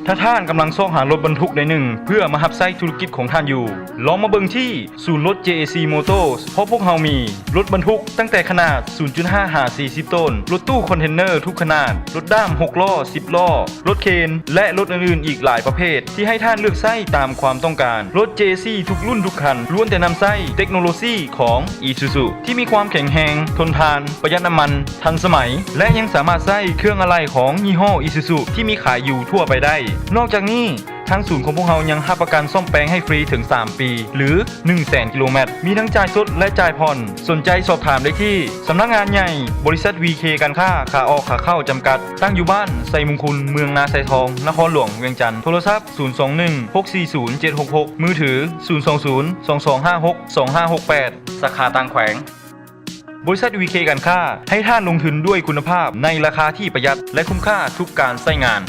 ຖ້າທ່ານກຳລັງຊອກຫາລົດບັນທຸກໃດໜຶ່ງ ເພື່ອມາຮັບໃຊ້ທຸລະກິດຂອງທ່ານຢູ່, ລອງມາເບິ່ງທີ່ສູນລົດ ເຈ ເອ ຊີ ໂມໂຕ ເພາະພວກເຮົາມີລົດບັນທຸກຕັ້ງແຕ່ຂະໜາດ ສູນຈຸດຫ້າ ຫາ ສີ່ສິບໂຕນ, ລົດຕູ້ຄອນເທນເນີທຸກຂະໜາດ, ລົດດ້າມຫົກລໍ້ ສິບລໍ້, ລົດເຄນ ແລະ ລົດອື່ນໆອີກຫຼາຍປະເພດ ທີ່ໃຫ້ທ່ານເລືອກໃຊ້ຕາມຄວາມຕ້ອງການ. ລົດ ເຈ ເອ ຊີ ທຸກລຸ້ນທຸກຄັນ ລ້ວນແຕ່ນຳໃຊ້ເຕັກໂນໂລຊີຂອງ ອີຊູຊູ ທີ່ມີຄວາມແຂງແຮງ, ທົນທານ, ປະຢັດນ້ຳມັນ, ທັນສະໄໝ ແລະ ຍັງສາມາດໃຊ້ເຄື່ອງອະໄຫຼ່ຂອງຍີ່ຫໍ້ ອີຊູຊູ ທີ່ມີຂາຍຢູ່ທົ່ວໄປໄດ້. ນອກຈາກນີ້, ທາງສູນຂອງພວກເຮົາຍັງຮັບປະກັນສ້ອມແປງໃຫ້ຟຣີເຖິງສາມປີ ຫຼື ໜຶ່ງແສນກິໂລແມັດ, ມີທັງຈ່າຍສົດ ແລະ ຈ່າຍຜ່ອນ. ສົນໃຈສອບຖາມໄດ້ທີ່ສຳນັກງານໃຫຍ່ ບໍລິສັດ ວີເຄ ການຄ້າ ຂາອອກຂາເຂົ້າ ຈຳກັດ, ຕັ້ງຢູ່ບ້ານໄຊມຸງຄຸນ, ເມືອງນາຊາຍທອງ, ນະຄອນຫຼວງວຽງຈັນ. ໂທລະສັບ ສູນສອງໜຶ່ງ ຫົກສີ່ສູນ ເຈັດຫົກຫົກ, ມືຖື ສູນສອງສູນ ສອງສອງຫ້າຫົກ ສອງຫ້າຫົກແປດ, ສາຂາຕ່າງແຂວງ. ບໍລິສັດ ວີເຄ ການຄ້າ ໃຫ້ທ່ານລົງທຶນດ້ວຍຄຸນນະພາບໃນລາຄາທີ່ປະຢັດ ແລະ ຄຸ້ມຄ່າທຸກການໃຊ້ງານ.